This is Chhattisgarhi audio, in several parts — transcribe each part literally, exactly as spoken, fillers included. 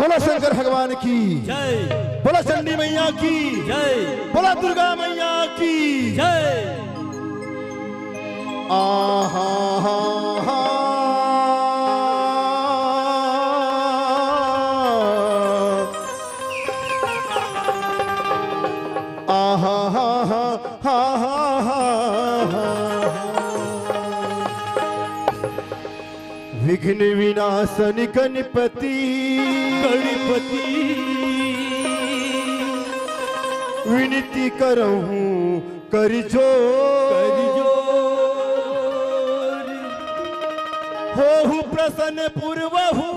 बोला शंकर भगवान की। जय। बोला चंडी मैया की। जय। बोला दुर्गा मैया की। जय। आहा, हा, हा। आहा, हा, हा, हा, हा, हा। विघ्न विनाशन गणपति, गणपति। विनती करहूँ कर जोर, कर जोर। होहु प्रसन्न पुरवहु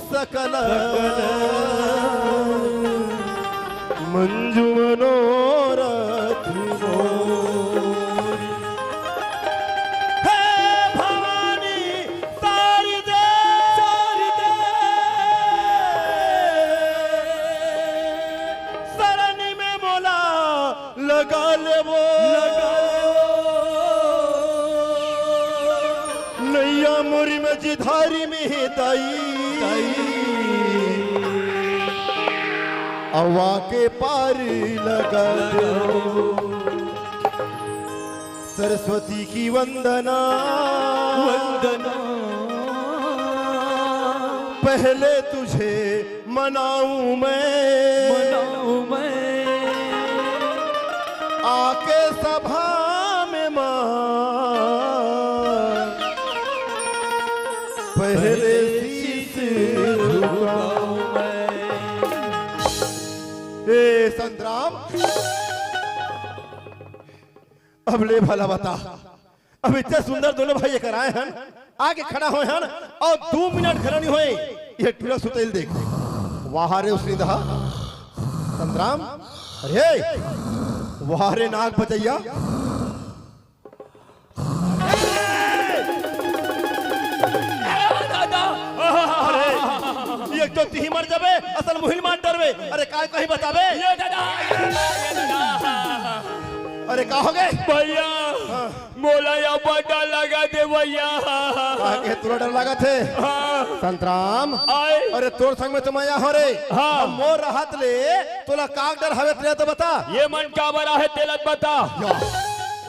सकल, सकल। मंजु मनोरथ मोर। हे भवानी शारदे, शारदे। शरण में मोला लगा लेवो। लगा लेवो। नैया मोरी में जिधारी में हे दाई। दाई। अवा के पार लगा देवो। सरस्वती की वंदना। वंदना। पहले तुझे मनाऊं मैं। मनाऊं मैं। आके सभा में माँ, पहले शीश झुकाऊं मैं। ए संतराम, अब ले भला बता, अब इतने सुंदर दोनों भाई एकर आए हन, आके खड़ा होए हन अउ दू मिनट घलो नइ होए, ये टूरा सुतइल देख। वाह रे उसने दहा संतराम, अरे वाह रे नाग बजैया। अरे, एक तो तिही मर जाबे, असल मुहिल मार डरबे। अरे, काय कहीं बताबे? ये दादा, ये दादा। अरे, का हो गे? भैया, हाँ। मोला या बड़ा लगा दे भैया। काहे के तोला डर लागत हे? हाँ। संतराम। आय। अरे, तोर संग में तो मैं आहों रे। हाँ। अब मोर रहत ले तोला का डर हवे तेला तो बता। ये मन काबर आहे तेला बता। या।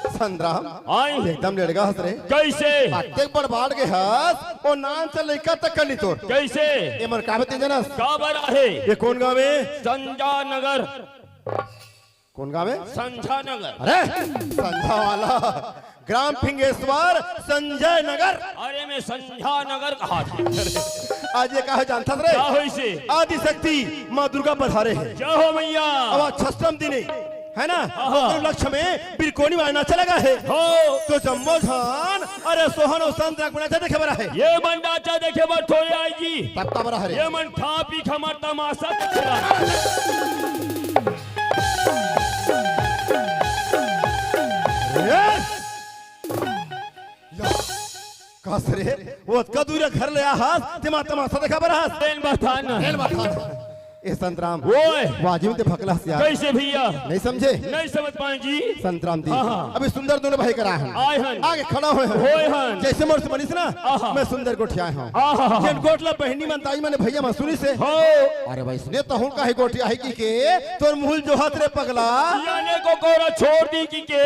संतराम, आय। एकदम लेड़गा हस रे। कइसे? अतेक बड़ बाढ़ गे हस, ओ नान से लइका तक कर ली तोर। कइसे? ये मन का बते जनस? काबर आहे? ये कोन गाँव हे? संझा नगर। कोन गाँव हे? संझा नगर। अरे, संझा वाला, ग्राम फिंगेश्वर, संजय नगर। अरे, मैं संझा नगर कहा था। आज ये का हे जानथस रे? का होइसे? आदिशक्ति माँ दुर्गा पधारे हे। जय हो मैया। अब आज छष्टम दिन हे। है ना? हाँ। ओकर उपलक्ष्य में बिरकोनी वाला नाचा लगा हे। हो। तो जम्मो झन, अरे सोहन अउ संतरा के नाचा देखे बर आहे। ये मन नाचा देखे बर थोड़े आही। तब काबर आहे रे? ये मन खा पी के हमर तमाशा देखे बर। ए! या, कस रे, वो अतका दूर घर ले आहस, तेमा तमाशा देखा बर आहस। तेन बता ना। तेन बता ना। ए संतराम, ओए। वाजिम ते भकला हस यार। कइसे भैया? नइ समझे? नइ समझ पाए जी। संतराम दी। हाँ, हाँ। अभी सुंदर दोनों भाई करा हन। आए हन। आगे खड़ा होए हन। होए हन। जइसे मोर से बनिस ना, आहा। मैं सुंदर गोठियाए हँव। आहा। जेन गोठ ला बहिनी मन, दाई मन, भैया मन सुनिस हे। हो। अरे भाई, इसने तहूँ काहे गोठियाही कहिके, तोर मुँह ल जोहत रे पगला। याने को कोरा छोड़ दी कहिके।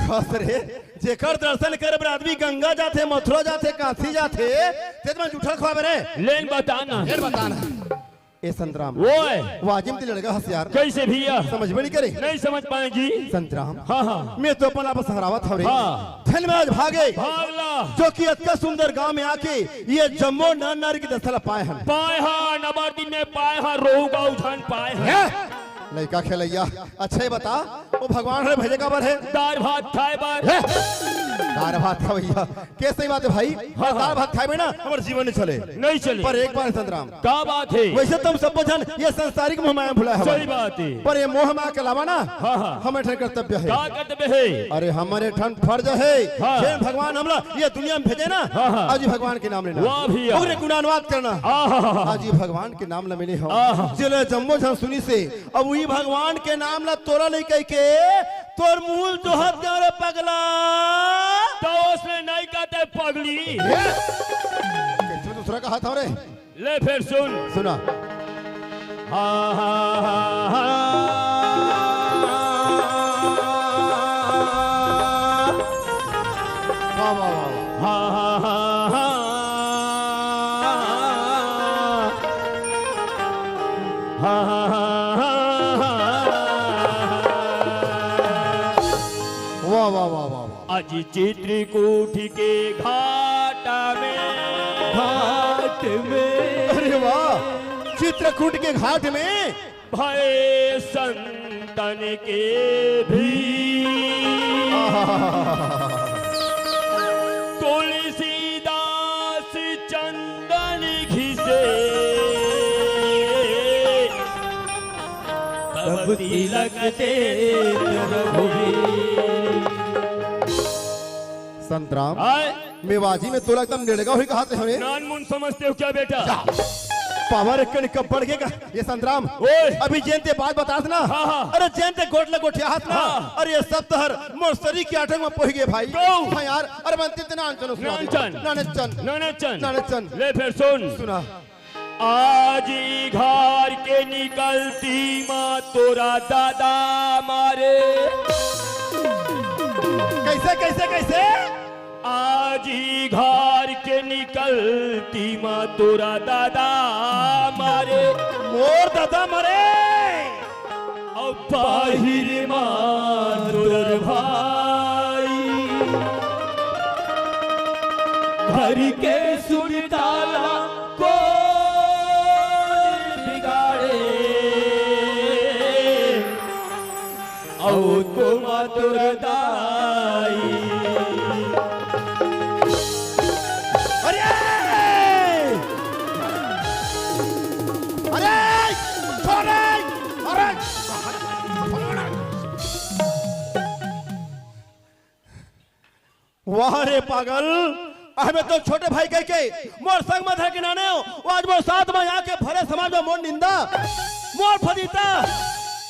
कस रे, जेकर दर्शन करे बर आदमी गंगा जाथे, मथुरा जाथे, काशी जाथे, ते मन जूठा खवाबे रे। लेन बता ना। लेन बता ना। ए संतराम। ओए। वाजिम ते लेड़गा हस यार। कइसे भैया? समझ में नइ करे। नइ समझ पाए जी। संतराम। हाँ, हाँ। मैं तो अपन आप सहरावत हँव रे। हाँ। धन में आज भागे। भागला। जो कि अतका सुंदर गाँव में आके ये जम्मो नर नारी के दशा ला पाए हन। पाए हन, अबर दिन में पाए हन, रोहू गाँव झन पाए हन। हैं? लइका खेलइया। अच्छा, ये बता, वो भगवान हरे भेजे काबर हे? दार भात खाए बर। हे! दार भात खावइया। के सही बात हे भाई? हाँ, हाँ। दार भात खाए बिना हमर जीवन नइ चले। नइ चले। पर एक बात हे संतराम। का बात हे? वइसे तो हम सबो झन ये संसारिक मोह माया भुलाए हवन। सही बात हे। पर ये मोह माया के अलावा ना, हाँ, हाँ। हमर एक ठन कर्तव्य हे। का कर्तव्य हे? अरे, हमर एक ठन फर्ज हे। हाँ। जेन भगवान हमला ये दुनिया में भेजे ना, हाँ, हाँ। आज ही भगवान के नाम लेना। वाह भैया। ओकरे गुणानुवाद करना। आहा। आज ही भगवान के नाम ला मिले हँव। आहा। जेला जम्मो झन सुनिस हे, अब उही भगवान के नाम ला तोला नइ कहिके तोर मुंह ल जोहत हंव रे पगला। त ओसने नइ कहते पगली। ए! कइसे दूसरा कहत हंव रे? ले फेर सुन। सुना। हा, हा, हा, हा। वाह, वाह, वाह, वाह। हा, हा, हा, हा। हा, हा, हा, हा, हा। वाह, वाह, वाह, वाह, वाह। आज चित्रकूट के घाट में। घाट में। अरे वाह, चित्रकूट के घाट में। भय संतन के भी। आहा। तुलसीदास चंदन घिसे। तब तिलक देत रघुवीर। संतराम, आय। मेवाजी में तोला एकदम नेड़गा होही कहत हंव रे। नानमुन समझते हो क्या बेटा? जा। पावर एक कन कब बढ़ के का-, ये संतराम, ओए। अभी जेन ते बात बतास ना, हाँ, हाँ। अरे जेन ते गोठ ल गोठियाहस ना, हाँ। अरे ये सब तहर मोर सरीर के आटंग में पोही गे भाई। गौ। हाँ यार, अरे मन ते नानचन सुना दे। नानचन। नानचन। नानचन। नानचन। ले फेर सुन। सुना। आज ही घर के निकलती माँ तोरा दादा मारे। कइसे, कइसे, कइसे? आज ही घर के निकलती माँ तोरा दादा मारे। मोर दादा मारे। अउ बाहिर मा तोर भाई, घर के सुरता ला कोन बिगाड़े, अउ कोमा तोर दाई। अरे! अरे! छोड़े! अरे! वाह रे पागल, अहमे तो छोटे भाई कह के मोर संग में धर के नाने हो, वो आज मोर साथ में आके भरे समाज में मोर निंदा, मोर फजीता।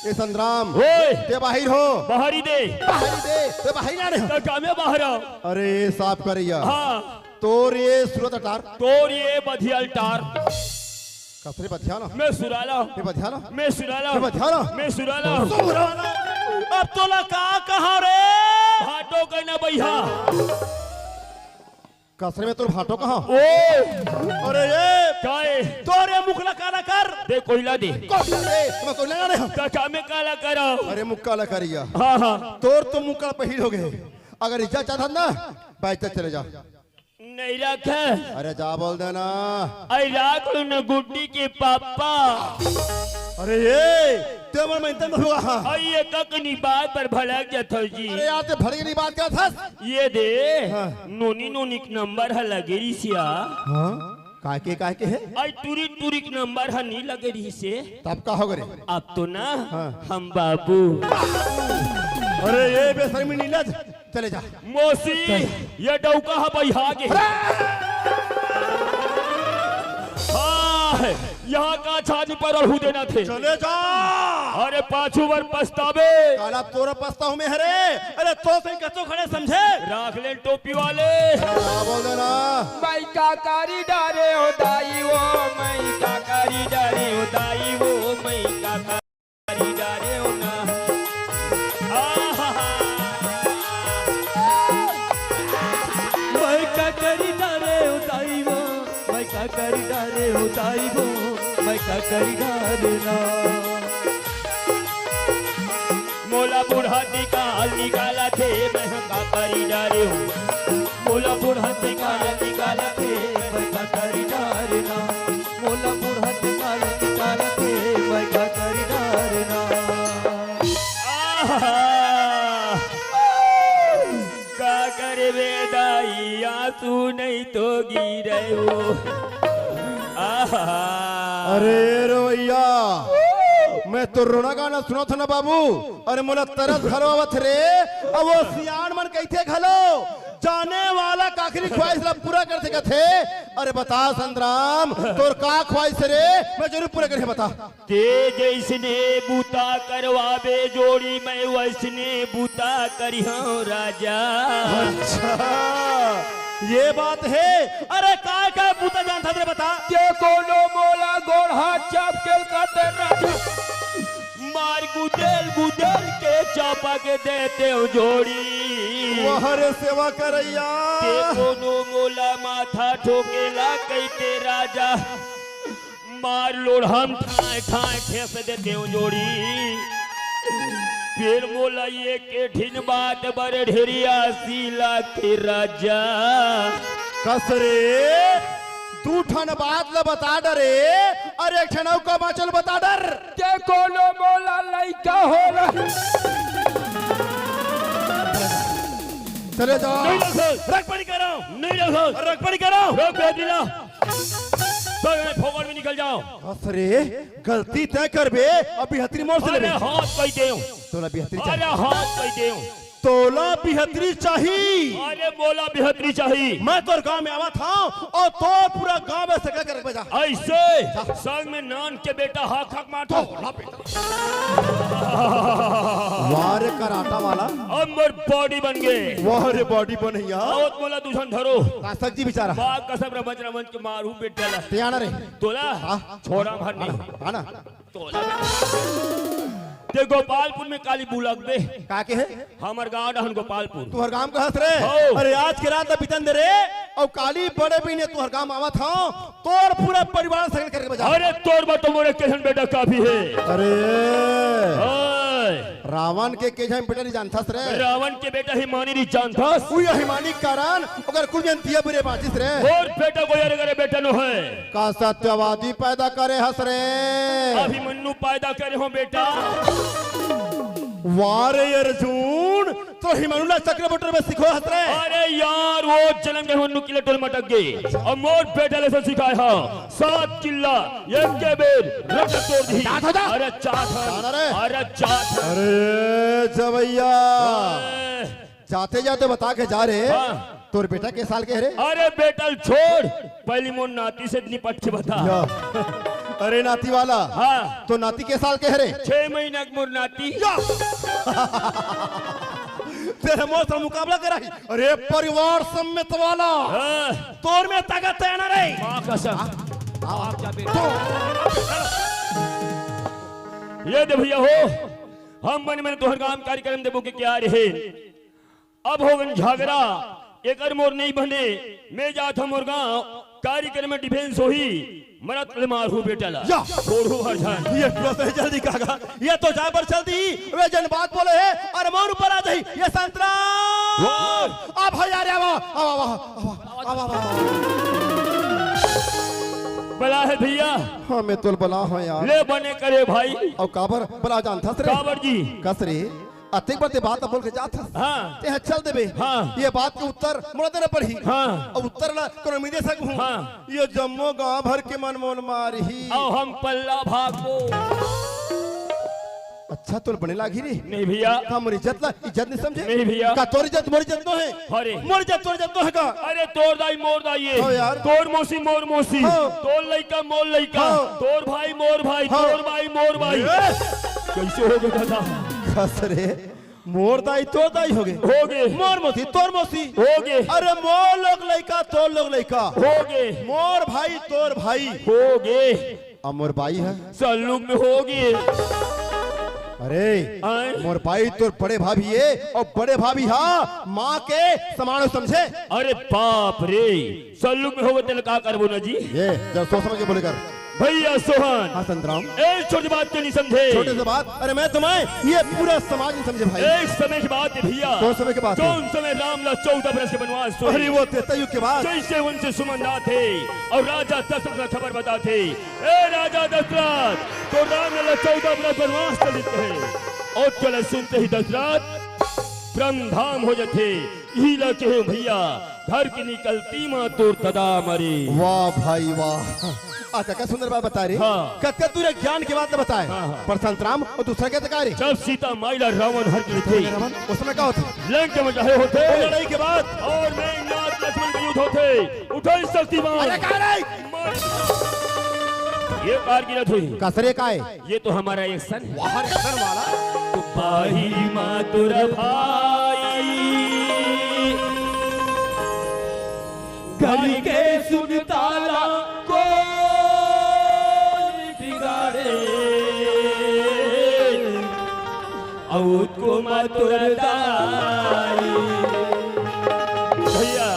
ए संतराम, ओए। ते बाहिर हो। बाहरी दे। बाहरी दे, ते बाहिर नाने हो। त का में बाहर हो? अरे साफ करिया। हाँ। तोर ये सूरत अटार। तोर ये बधिया अटार। कसरे बधिया ना। मैं सुराला। ये बधिया ना। मैं सुराला। ये बधिया ना। मैं सुराला। सुराला। अब तोला का कहा रे? भाटो कहना भैया। कसरे में तोर भाटो कहा? ओ! अरे ये! का ए? तोर ये मुख ला काला कर। दे कोयला दे। कोयला दे, मैं कोयला ना दे। त का में काला करा? अरे मुख काला करिया। हाँ, हाँ। तोर तो मुख काला पहिल हो गए। अगर इज्जत चाहत ना, बाइज्जत चले जा। नहीं रखे। अरे जा बोल देना। अरे राख लो ना गुड्डी के पापा। अरे ये, ते मन में इंतन हुआ, हाँ। अरे ये ककनी बात पर भड़क जात हो जी। अरे यार, ते भड़कनी बात करत हस। ये दे, हाँ। नोनी नोनी के नंबर ह लगे रिहिस या। हाँ? काय के, काय के हे? अरे टूरी टूरी के नंबर ह नी लगे रिहिस हे। तब का हो गे रे? अब तो ना, हाँ। हम बाबू। अरे ये बेशर्मी नीलज, चले जा। मौसी, चल। ये डौका ह बइहा गे। अरे! हाँ, यहाँ का छानी पर अड़हू देना थे। चले जा। अरे पाछू बर पछताबे। काला तोरा पछताहूँ मैं हरे। अरे तो सही कच्चो खड़े समझे। राख ले टोपी वाले। का बोल देना? मैं का करी डारे हो दाई वो, मैं का करी डारे हो दाई वो, मैं का करी डारे हो ना। आहा। मैं का करी डारे हो दाई वो, मैं का करी डारे हो दाई वो, मैं का करी डारे ना। मोला बुढ़ा निकाल निकाला थे, मैं का करी डारे हो। मोला बुढ़ा निकाल निकाला थे, मैं का करी डारे ना। मोला बुढ़त काल निकालथे, मैं का करी डारना। आहा! का करबे दाई, आंसू नहीं तो गिरे वो। आहा! अरे रो भैया, मैं तो रोना गाना सुनत हंव ना बाबू। अरे मोला तरस घलो आवत रे। अब वो सियान मन कहिथे घलो, जाने वाला का आखिरी ख्वाहिश ला पूरा कर सकत हे। अरे बता संतराम, तोर का ख्वाहिश रे? मैं जरूर पूरा करही, बता। ते जइसने बूता करवाबे जोड़ी, मैं वइसने बूता करिहौं राजा। अच्छा, ये बात हे। अरे काय काय बूता जानथस रे, बता। के कोनो मोला गोड़ हाथ चाप के काटे राजा। मार गुदेल गुदेल के चापा के देतेंव जोड़ी। वाह रे सेवा करइया। ते कोनो मोला माथा ठोकेला कहिते राजा। मार लोढ़म ठाय ठाय ठेस देतेंव जोड़ी। फेर मोला ये के ठिन बात बर ढेरिया सीला के राजा। कस रे, दू ठन बात ल बता डरे, अरे एक ठन अउ का बाचल बता डर। ते कोनो मोला लइका होला। चले जाओ। नहीं रख, रख पानी करो। नहीं रख, रख पानी करो। रख बेटी ला। तो मैं फोकट में निकल जाओ। कस रे, गलती तय करबे, अब बिहतरी मोर से अरे लेबे। हाथ कह देंव। तोला बिहतरी अरे चाहिए। हाथ कह देंव। तोला बिहतरी चाही। अरे मोला बिहतरी चाही। मैं तोर गांव में आवत हौं अउ तोर पूरा गांव में सकल करके बजा। अइसे संग में नान के बेटा हाक हाक मारथस। तोला बेटा। वाह रे कराटा वाला। अब मोर बॉडी बन गे। वाह रे बॉडी बनइया। अउ मोला दू झन धरो। कासक जी बेचारा। बाप कसम रमच रमच के मारहूं बेटा ला। ते आना रे। तोला हाँ। छोरा भर नहीं। आना, आना। तोला। ते गोपालपुर में काली बुलकबे। का के हे? हमर गांव डहन गोपालपुर। तुहर गांव कहस रे? हो। अरे आज के रात ल बितन दे रे। अउ काली बड़े बिने तुहर गांव आवत हौं। तोर पूरा परिवार संग करके बजा। अरे तोर बर तो मोर एक झन बेटा काफी हे। अरे। ओए। रावण के के झन बेटा नहीं जानथस रे? रावण के बेटा हिमानी नहीं जानथस? उही हिमानी के कारण ओकर कुल जन तिया बुरे बांचिस रे। मोर बेटा कोई अरे करे बेटा नो हे। का सत्यवादी पैदा करे हस रे? अभिमन्यु पैदा करे हौं बेटा। वाह रे अर्जुन, तो हिमालय चक्रवर्ती में सिखो हस रे। अरे यार, वो जन्म के हूँ नुकीले टोल मटक गए। अब मोर बेटा ले से सिखाए हा। सात किल्ला, एक के बेर, रक्त तोड़ दी। चाट हो जा। अरे चाट हन। चाट रे। अरे चाट हन। अरे जवैया। अरे। जाते जाते बता के जा रे। हाँ। तोर बेटा के साल के हरे? अरे बेटा ल छोड़, पहली मोर नाती से निपट के बता। या। अरे नाती वाला। हाँ। तो नाती के साल के हरे? छह महीना के मोर नाती। या। तेरे मोर से मुकाबला कराही। अरे परिवार सम्मेत वाला। हाँ। तोर में ताकत हे ना रे? माँ कसम। आप जा बेटा। ये दे भैया हो, हम मन मन तोहर काम कार्यक्रम देबो के क्या रहे? अब होगन झगड़ा, एकर मोर नहीं बने, मैं जात हूँ मोर गाँव, कार्यक्रम में डिफेंस होही, मरत ले मारहू बेटा ला। या। छोड़हू हर झन। ये तो सही जल्दी काका, ये तो जाए बर जल्दी, वे जन बात बोले हे, अरे मोर ऊपर आ जाही, ये संतरा। वाह। अब भैया रे, आवा, आवा, आवा, आवा, आवा, आवा। बला हे भैया। हाँ, मैं तोल बला हूँ यार। ले बने करे भाई। अउ काबर बला जानथस रे? काबर जी? कस रे? अतेक बार ते बात बोल के जात हस। हाँ। ते ह चल देबे। हाँ। ये बात के उत्तर मोला देना पड़ही। हाँ। अउ उत्तर ला कोनो मिले सकहूँ। हाँ। ये जम्मो गांव भर के मन मोल मारही। अउ हम पल्ला भागबो। अच्छा, तोल बने लागही रे। नहीं भैया। का मोर इज्जत ला इज्जत नहीं समझे? नहीं भैया। का तोर इज्जत मोर इज्जत नो हे? अरे। मोर इज्जत तोर इज्जत नो हे का? अरे तोर दाई मोर दाई हे। हाँ यार। तोर मौसी मोर मौसी। हाँ। तोर लइका मोर लइका। हाँ। तोर भाई मोर भाई। हाँ। तोर भाई मोर भाई। ए! कैसे हो गया दादा? कस रे। मोर दाई तोर दाई होगे। होगे। मोर मौसी तोर मौसी। होगे। अरे मोर लोग लइका तोर लोग लइका। होगे। मोर भाई तोर भाई। होगे। अउ मोर बाई ह? सल्लुक में होगे। अरे, आय। मोर बाई तोर बड़े भाभी हे, अउ बड़े भाभी ह माँ के समान समझे। अरे बाप रे, सल्लुक में होगे तेला का करबो ना जी? ये, जब सोच समझ के बोले कर। भैया सोहन। हाँ, संतराम। एक छोटी बात क्यों नहीं समझे? छोटे से बात, अरे मैं तुम्हें, ये पूरा समाज नहीं समझे भाई। एक समय की बात है भैया। कौन समय की बात है? जौन समय राम ला चौदह बरस के वनवास होय। अरे वो त्रेता युग के बाद। जैसे उनसे सुमन आथे अउ राजा दशरथ ला खबर बताथे, ए राजा दशरथ, तोर राम ला चौदह बरस वनवास चलित हे। अउ चले सुनते ही दशरथ परम धाम हो जथे। इही ला कहे भैया, घर के निकलती मा तोर ददा मरे। वाह भाई वाह, आ, कतका सुंदर बात बता रे। हाँ। कतका तोर ज्ञान के बात बताए। हाँ, हाँ। पर संतराम अउ दूसरा के तका रे। जब सीता माई ला रावण हर लेथे। रावण, उस समय का होथे? लंका में जाहे होथे। वो लड़ाई के बाद। अउ मेघनाथ लक्ष्मण के युद्ध होथे। उठो शक्तिमान। अरे का रे? ये कार गिरत हुई। कसरे का है? ये तो हमारा एक्शन है। वाह, एक्शन वाला। तो पाही मातुर भाई, करिके सुनताला कोन बिगाड़े, अउत को मातुर दाई। भैया,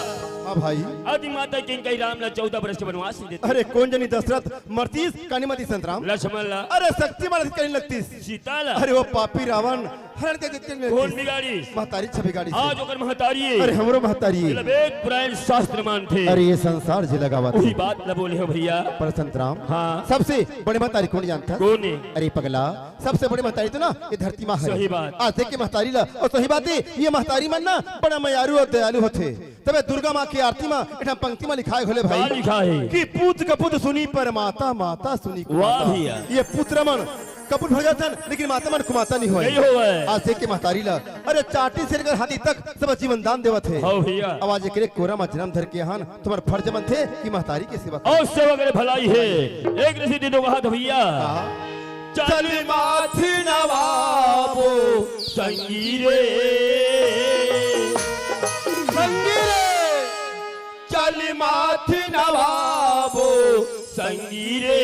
हाँ भाई। आदि माता के कही राम ला चौदह बरस के वनवास दे दे। अरे कोन जनी दशरथ मरतीस कानी मती संतराम। लक्ष्मण ला। अरे शक्ति मारतीस कानी लगतीस। सीता ला। अरे वो पापी रावण हरण के जितने में कोन थी। बिगाड़ी? महतारी छे बिगाड़ी से। आज ओकर महतारी है। अरे हमरो महतारी है। वेद पुराण शास्त्र मानथे। अरे ये संसार जे लगावत वही है। बात ला बोले हो भैया। पर संतराम। हाँ। सबसे बड़े महतारी कोन जानता? कोन है? अरे पगला, सबसे बड़े महतारी तो ना ये धरती माँ है। सही बात। आज देख के महतारी ला, अउ सही बात है, ये महतारी मन ना बड़ा मयारू अउ दयालु होथे। तबे दुर्गा माँ के आरती मा एक ठन पंक्ति मा लिखाए होले भाई। का लिखा है? कि पुत्र कपुत सुनी पर माता, माता सुनी कुमाता। वाह भैया। ये पुत्र मन कपुत हो जाथन, लेकिन माता मन कुमाता नहीं होय। नहीं होय। आज देख के महतारी ला, अरे चाटी से लेकर हाथी तक सब जीवन दान देवत हे। हाँ भैया। अब आज एकरे कोरा मा जन्म धर के हन, तुम्हार फर्ज बनथे कि महतारी के सेवा करो। अउ सेवा करे भलाई है। एक ऋषि दिनो कहा था भैया। हाँ। चल माथ नवाबो संगी रे। संगी रे। चल माथ नवाबो संगी रे।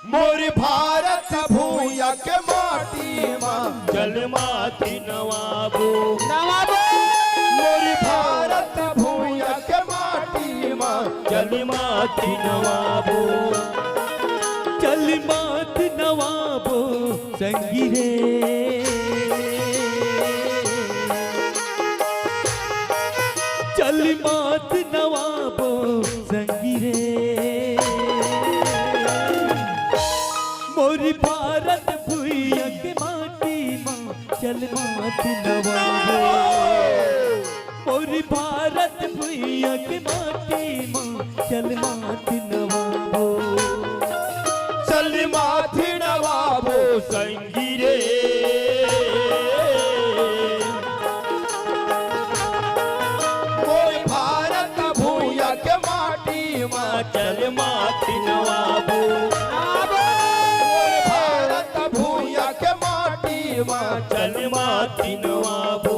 मोर भारत भूया के माटी मा चल माथ नवाबो। नवाबो। मोर भारत भूया के माटी मा चल माथ नवाबो। चल माथ नवाबो संगी रे। चल माथ नवाबो संगी रे। मोर भारत भुइया के माटी मा चल माथ नवाबो। मोर भारत भुइया के माटी मा चल माथ नवाबो। चल माथ नवाबो संगी रे। मोर भारत भुइया के माटी मा चल माथ नवाबो। मोर भारत भुइया के माटी मा चल माथ नवाबो।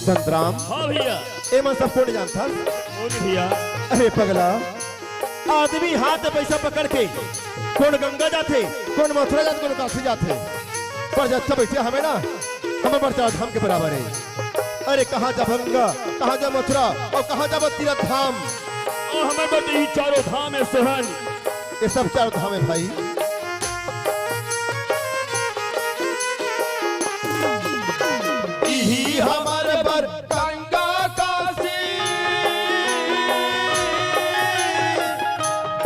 संतराम। हाँ भैया। एमन सब कोन जानथस? कोन भैया? अरे पगला, आदमी हाथ में पैसा पकड़ के कोन गंगा जाथे, कोन मथुरा जाथे, कोन काशी जाथे, पर जब सब ऐसे हमें ना, हमर बर चार धाम के बराबर है। अरे कहाँ जाब गंगा, कहाँ जाब मथुरा अउ कहाँ जाब तीरथ धाम? अउ हमर बर तो ई चारों धाम है सोहन। ये सब चारों धाम है भाई। इही हमर बर गंगा काशी,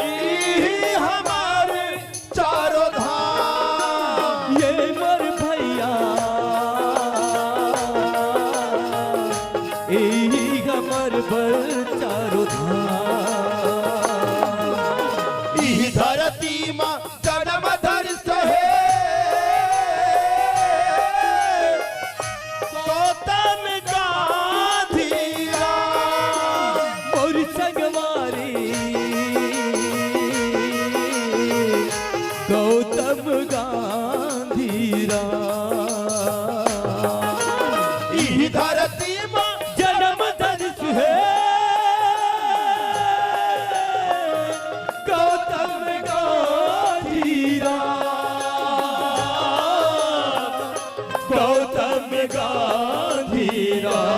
इही हमर चारों धाम। ये मोर भैया, इही हमर बर चारों धाम। इही धरती मा जन्म धरिस हे गौतम गांधी राम। मोर संगवारी गौतम गांधी राम। इही धरती मा जन्म धरिस हे गौतम गांधी राम। गौतम गांधी राम।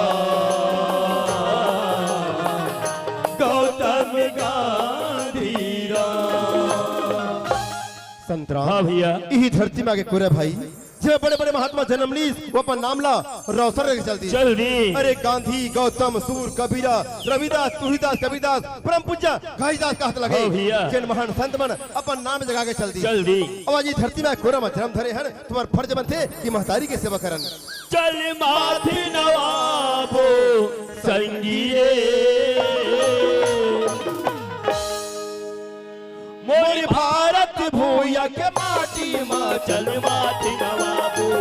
गौतम गांधी राम। संतराम। हाँ भैया। इही धरती मा के कोरा भाई, जे बड़े-बड़े महात्मा जनम लीस, वो अपन नाम ला रोशन करके चल दीस। चल दी। अरे गांधी, गौतम, सूर, कबीरा, रविदास, तुलसीदास, कबीरदास, परम पूज्य घासीदास कहत लगे। हाँ भैया। जेन महान संत मन अपन नाम जगा के चल दीस। चल दी। अब आज ये धरती में कोरा में जन्म धरे हन, तुम्हार फर्ज बनथे कि महतारी के सेवा करन। चल माथ नवाबो संगी रे। मोर भारत भूया के माटी मा चल माथ नवाबो।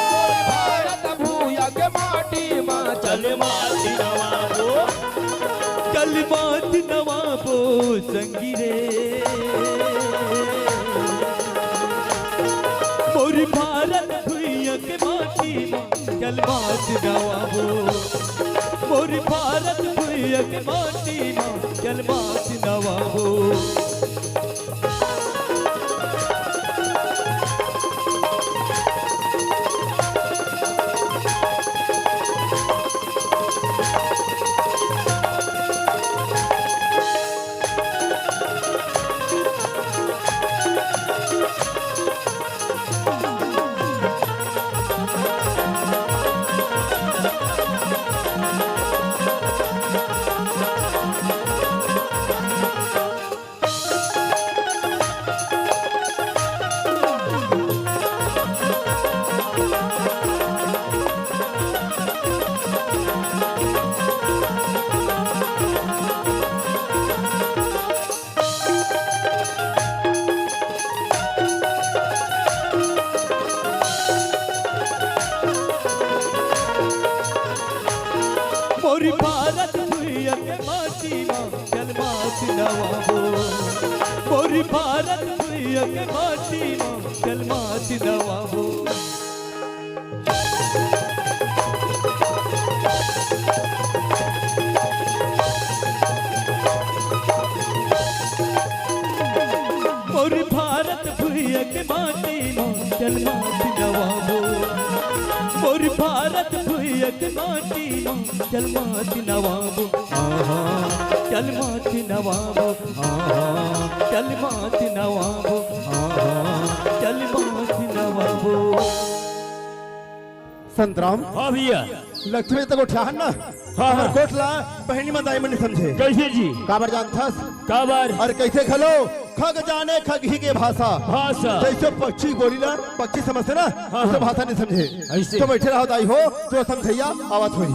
मोर भारत भूया के माटी मा चल माथ नवाबो। चल माथ नवाबो संगी रे। मोर भारत भूया के माटी मा चल माथ नवाबो। मोर भारत भूया के माटी मा चल माथ नवाबो। मोर भारत भुइया के माटी मा चल माथ नवाबो। मोर भारत भुइया के माटी मा चल माथ नवाबो। मोर भारत भुइया के माटी मा चल माथ नवाबो। मोर भारत भुइया के माटी मा चल माथ नवाबो। आहा, चल माथ नवाबो। आहा, चल माथ नवाबो। आहा, चल माथ नवाबो। संतराम। हाँ भैया। लक्ष्मी तक उठा है ना? हाँ, हाँ। हमर गोठ ला बहिनी मन दाई मन नहीं समझे। कैसे जी? काबर जानथस? काबर? अउ कैसे घलो? खग जाने खगही के भाषा। भाषा। जैसे पक्षी बोली ना, पक्षी समझथे ना, हाँ, वैसे हाँ। भाषा नहीं समझे। ऐसे। तो बैठे रहो दाई हो, तो समझइया आवत होही।